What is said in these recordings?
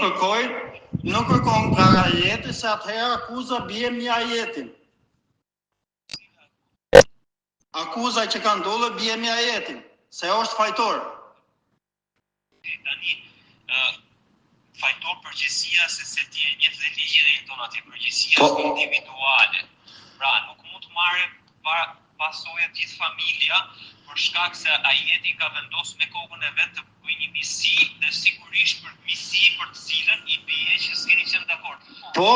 kërkoj, nuk kërkon nga Ajeti se atëherë akuza bie mbi Ajetin. Akuza që ka ndodhur bie mbi Ajetin, se është fajtor. Tani, ë fajtor përgjegjësia se se ti e njeh dhe ligjin e jeton atje, përgjegjësia Po. është individuale. Pra, nuk mund të marrë pa, pasoja gjithë familja për shkak se Ajeti ka vendosur me kokën e vet të bëjë një misi dhe sigurisht për misi për të cilën i bie që s'keni qenë dakord. Po,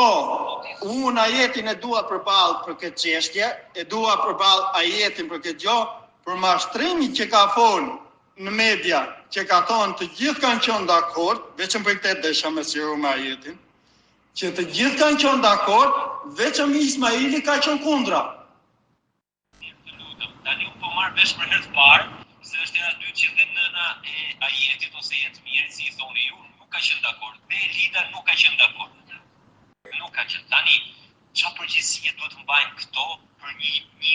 unë Ajetin e dua përballë për këtë çështje, e dua përballë Ajetin për këtë gjë, për mashtrimin që ka fol në media, që ka thonë të gjithë kanë qenë dakord, vetëm për këtë desha me sqaru me Ajetin, që të gjithë kanë qenë dakord, vetëm Ismaili ka qenë kundra. Mirë, të lutem. Tani unë po marr vesh për herë të parë se është hera e dytë që dhe nëna e Ajetit ose Jetmirit, si i thoni ju, nuk ka qenë dakord. Dhe Elida nuk ka qenë dakord. Nuk ka qenë. Tani, çfarë përgjegjësie duhet të mbajnë këto për një një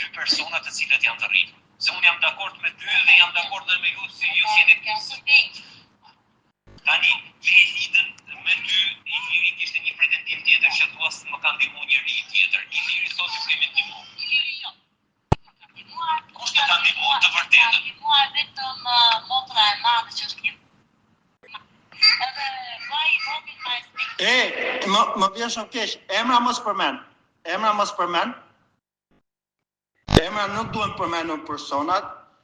dy persona të cilët janë të rritur? Se unë jam dakord me ty dhe jam dakord edhe me ju, si ju si jeni Tani, me Elidën, me ty, Iliri kishte një pretendim tjetër që thua se më ka ndihmuar njeri tjetër. Iliri thotë ju kemi ndihmuar. Iliri jo. Më ka ndihmuar. Kush të ka ndihmuar të vërtetën? Ka ndihmuar vetëm motra e madhe që është një edhe vllai i vogël ma e E, më më vjen shumë keq. Emra mos përmend. Emra mos përmend. Emra nuk duhen përmendur personat.